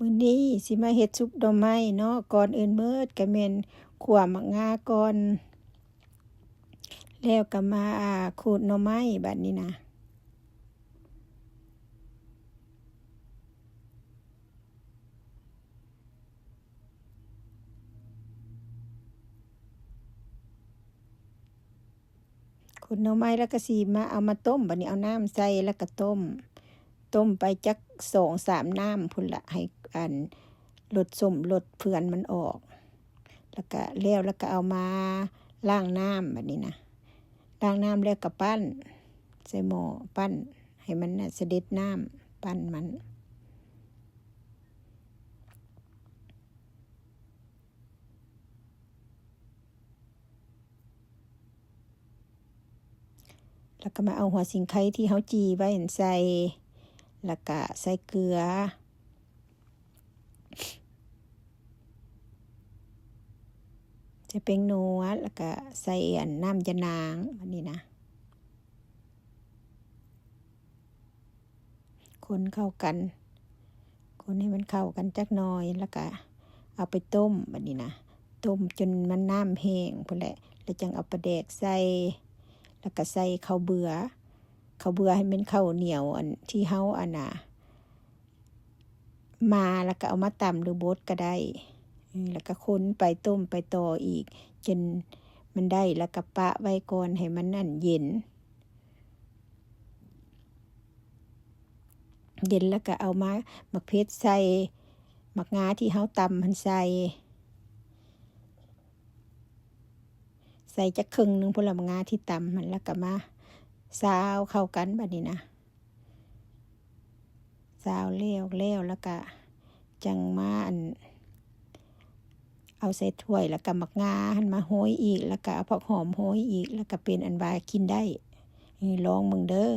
ມື້ນີ້ຊິມາເຮັດຊຸບໜໍ່ໄມ້ເນາະ. ກ່ອນອື່ນໝົດກະແມ່ນຂົ້ວໝາກງາກ່ອນ ແລ້ວກະມາ ອາ ຂູດໜໍ່ໄມ້ບາດນີ້ນະ. ຂູດໜໍ່ໄມ້ແລ້ວກະຊິມາເອົາມາຕົ້ມ. ບາດນີ້ເອົານ້ຳໃສ່ແລ້ວກະຕົ້ມ. ຕົ້ມໄປຈັກສອງສາມນ້ຳພຸ້ນລະ ໃຫ້ອັນລົດສົ້ມລົດເຟືອນມັນອອກ. ແລ້ວກະແລ້ວ ແລ້ວກະເອົາມາລ້າງນ້ຳບາດນີ້ນະ. ລ້າງນ້ຳແລ້ວກະປັ້ນໃສ່ໝໍ້ ປັ້ນໃຫ້ມັນນະສະເດັດນ້ຳ ປັ້ນມັນ. ແລ້ວກະມາເອົາຫົວສີໄຄທີ່ເຮົາຈີ່ໄວ້ຫັ້ນໃສ່ ແລ້ວກະໃສ່ເກືອ ໃສ່ແປ້ງນົວ ແລ້ວກະໃສ່ອັນນ້ຳຢານາງ ບາດນີ້ນະ. ຄົນເຂົ້າກັນ ຄົນໃຫ້ມັນເຂົ້າກັນຈັກໜ້ອຍ ແລ້ວກະເອົາໄປຕົ້ມບາດນີ້ນະ. ຕົ້ມຈົນມັນນ້ຳແຫ້ງພຸ້ນແຫຼະ ແລ້ວຈັ່ງເອົາປາແດກໃສ່ ແລ້ວກະໃສ່ເຂົ້າເບືອ. ເຂົ້າເບືອໃຫ້ແມ່ນເຂົ້າໜຽວ ອັນທີ່ເຮົາ ອັນນະ ມາ ແລ້ວກະເອົາມາຕຳຫຼືບົດກະໄດ້. ເອີ ແລ້ວກະຄົນໄປ ຕົ້ມໄປຕໍ່ອີກ ຈົນມັນໄດ້ ແລ້ວກະປະໄວ້ກ່ອນໃຫ້ມັນ ອັນ ເຢັນ. ເຢັນແລ້ວກະເອົາມາ ໝາກເຜັດໃສ່ ໝາກງາທີ່ເຮົາຕຳຫັ້ນໃສ່ ໃສ່ຈັກເຄິ່ງໜຶ່ງພຸ້ນລະ ໝາກງາທີ່ຕຳຫັ້ນ ແລ້ວກະມາຊາວເຂົ້າກັນບາດນີ້ນະ. ຊາວແລ້ວ ແລ້ວ ແລ້ວກະຈັ່ງມາ ອັນ ເອົາໃສ່ຖ້ວຍ ແລ້ວກະໝາກງາຫັ້ນມາໂຮຍອີກ ແລ້ວກະເອົາຜັກຫອມໂຮຍອີກ ແລ້ວກະເປັນອັນວ່າກິນໄດ້. ເອີ ລອງເບິ່ງເດີ.